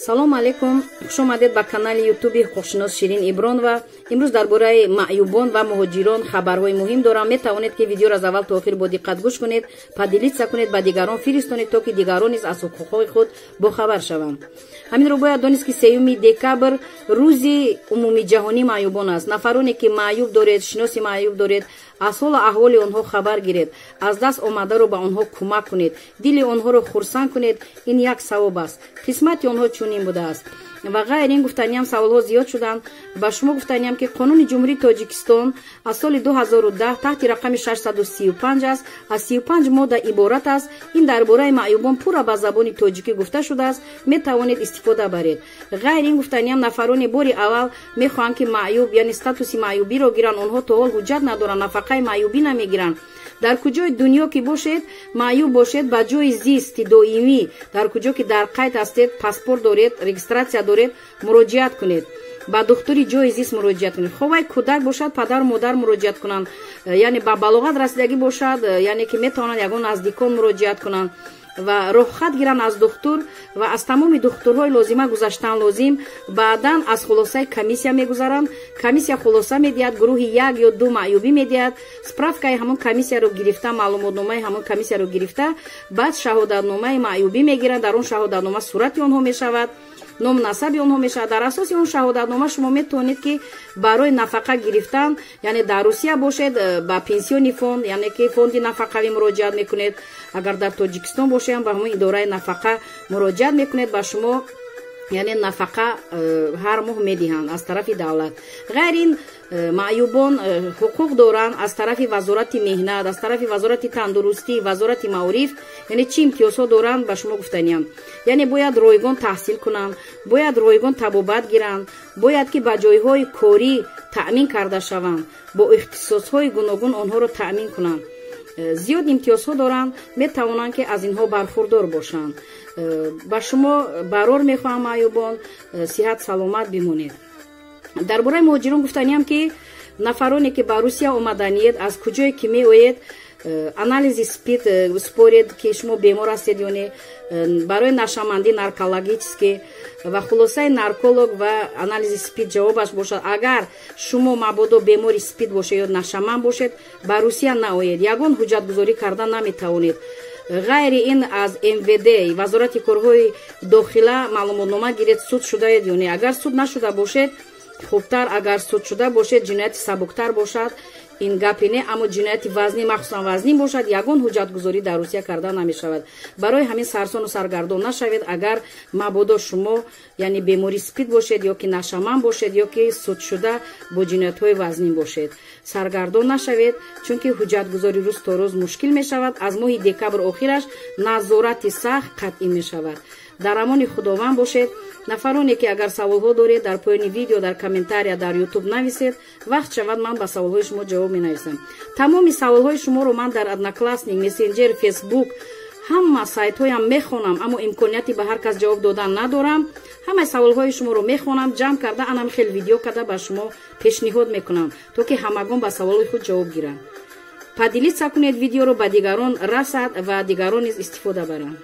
Салом алейкум, хуш омадед ба канали ютуби ҳуқуқшинос Ширин Ибронова. Имрӯз дар бораи маъюбон ва муҳоҷирон хабарҳои муҳим дорам. Метавонед, ки видеоро аз аввал то охир бо диққат гӯш кунед, поделиться кунед, ба дигарон фиристонед, то ки дигарон низ аз ҳуқуқҳои худ бохабар шаванд. Ҳаминро бояд донист, ки 3 декабр рӯзи умумиҷаҳонии маъюбон аст. Нафароне ки маъюб доред, шиноси маъюб доред, аз ҳолу аҳволи онҳо хабар гиред, аз даст омадаро ба онҳо кӯмак кунед, дили онҳоро хурсанд кунед. Ин як савоб аст. Қисмати онҳо чунин будааст. Ва ғайр ин гуфтаниам, саволҳо зиёд шуданд. Ба шумо гуфтаниам, ки Қонуни Ҷумҳурии Тоҷикистон аз соли 2010 таҳти рақами 635 аст, аз 35 модда иборат аст. Ин дар бораи маъюбон пурра ба забони тоҷикӣ гуфта шудааст, метавонед истифода баред. Ғайр ин гуфтаниам, нафароне бори аввал мехоҳанд, ки маъюб, яъне статуси маъюбиро гиранд, онҳо то ҳол ҳуҷҷат надоранд, нафақаи маъюбӣ намегиранд. Дар куҷои дунё ки бошед, маъюб бошед, ба ҷои зисти доимӣ, дар куҷо ки дар қайд ҳастед, паспорт доред, регистрация доред, муроҷиат кунед, ба духтури ҷои зист муроҷиат кунед. Хоб, вай кӯдак бошад, падару модар муроҷиат кунанд, яъне ба балоғат расидагӣ бошад, яъне ки метавонанд ягон наздикон муроҷиат кунанд ва роҳхат гиранд аз духтур ва аз тамоми духтурҳои лозима гузаштан лозим. Баъдан аз хулосаи комиссия мегузаранд. Комиссия хулоса медиҳад, гурӯҳи як ё ду маъюбӣ медиҳад. Справкаи ҳамон комиссияро гирифта, маълумотномаи ҳамон комиссияро гирифта, баъд шаҳодатномаи маъюбӣ мегиранд. Дар он шаҳодатнома сурати онҳо мешавад, ному насаби онҳо мешавад. Дар асоси он шаҳодатнома шумо метавонед, ки барои нафақа гирифтан, яъне дар Русия бошед, ба пенсионный фонд, яъне ки фонди нафақавӣ муроҷиат мекунед. Агар дар Тоҷикистон бошед, ба ҳамон идораи нафақа муроҷиат мекунед, ба шумо, яъне, нафақа ҳар моҳ медиҳанд аз тарафи давлат. Ғайр ин, маъюбон ҳуқуқ доранд аз тарафи Вазорати меҳнат, аз тарафи Вазорати тандурустӣ, Вазорати маориф. Яъне чӣ имтиёзҳо доранд, ба шумо гуфтаниям. Яъне бояд ройгон таҳсил кунанд, бояд ройгон табобат гиранд, бояд ки ба ҷойҳои корӣ таъмин карда шаванд, бо ихтисосҳои гуногун онҳоро таъмин кунанд. Зиёд имтиёзҳо доранд, метавонанд, ки аз инҳо бархурдор бошанд. Ба шумо барор мехоҳам, маъюбон, сиҳат саломат бимонед. Дар бораи муҳоҷирон гуфтаниям, ки нафароне ки ба Русия омаданиед, аз куҷое ки меоед, анализи СПИД супоред, ки шумо бемор ҳастед ё не, барои нашамандӣ наркологический ва хулосаи нарколог ва анализи СПИД ҷавобаш бошад. Агар шумо мабодо бемори СПИД бошед ё нашаманд бошед, ба Русия наоед, ягон ҳуҷҷатгузорӣ карда наметавонед. Ғайри ин, аз МВД, Вазорати корҳои дохила маълумотнома гиред, суд шудаед ё не. Агар суд нашуда бошед, хубтар. Агар суд шуда бошед, ҷинояти сабуктар бошад, ин гапе не, аммо ҷинояти вазнин, махсусан вазнин бошад, ягон ҳуҷҷатгузорӣ дар Русия карда намешавад. Барои ҳамин сарсону саргардон нашавед. Агар мабодо шумо, яъне, бемори СПИД бошед ё ки нашаманд бошед, ё ки судшуда бо ҷиноятҳои вазнин бошед, саргардон нашавед, чунки ҳуҷҷатгузорӣ рӯз то рӯз мушкил мешавад. Аз моҳи декабр охираш назорати сахт қатъӣ мешавад. Дар амони Худованд бошед. Нафароне ки агар саволҳо доред, дар поёни видео, дар комментария дар Ютуб нависед. Вақт шавад, ман ба саволҳои шумо ҷавоб менависам. Тамоми саволҳои шуморо ман дар Одноклассник, Мессенҷер, Фейсбук, ҳама сайтҳоям мехонам, аммо имконияти ба ҳар кас ҷавоб додан надорам. Ҳамаи саволҳои шуморо мехонам, ҷамъ карда, анам хел видео карда ба шумо пешниҳод мекунам, то ки ҳамагон ба саволҳои худ ҷавоб гиранд. Поделиться кунед видеоро, ба дигарон расад ва дигарон низ истифода баранд.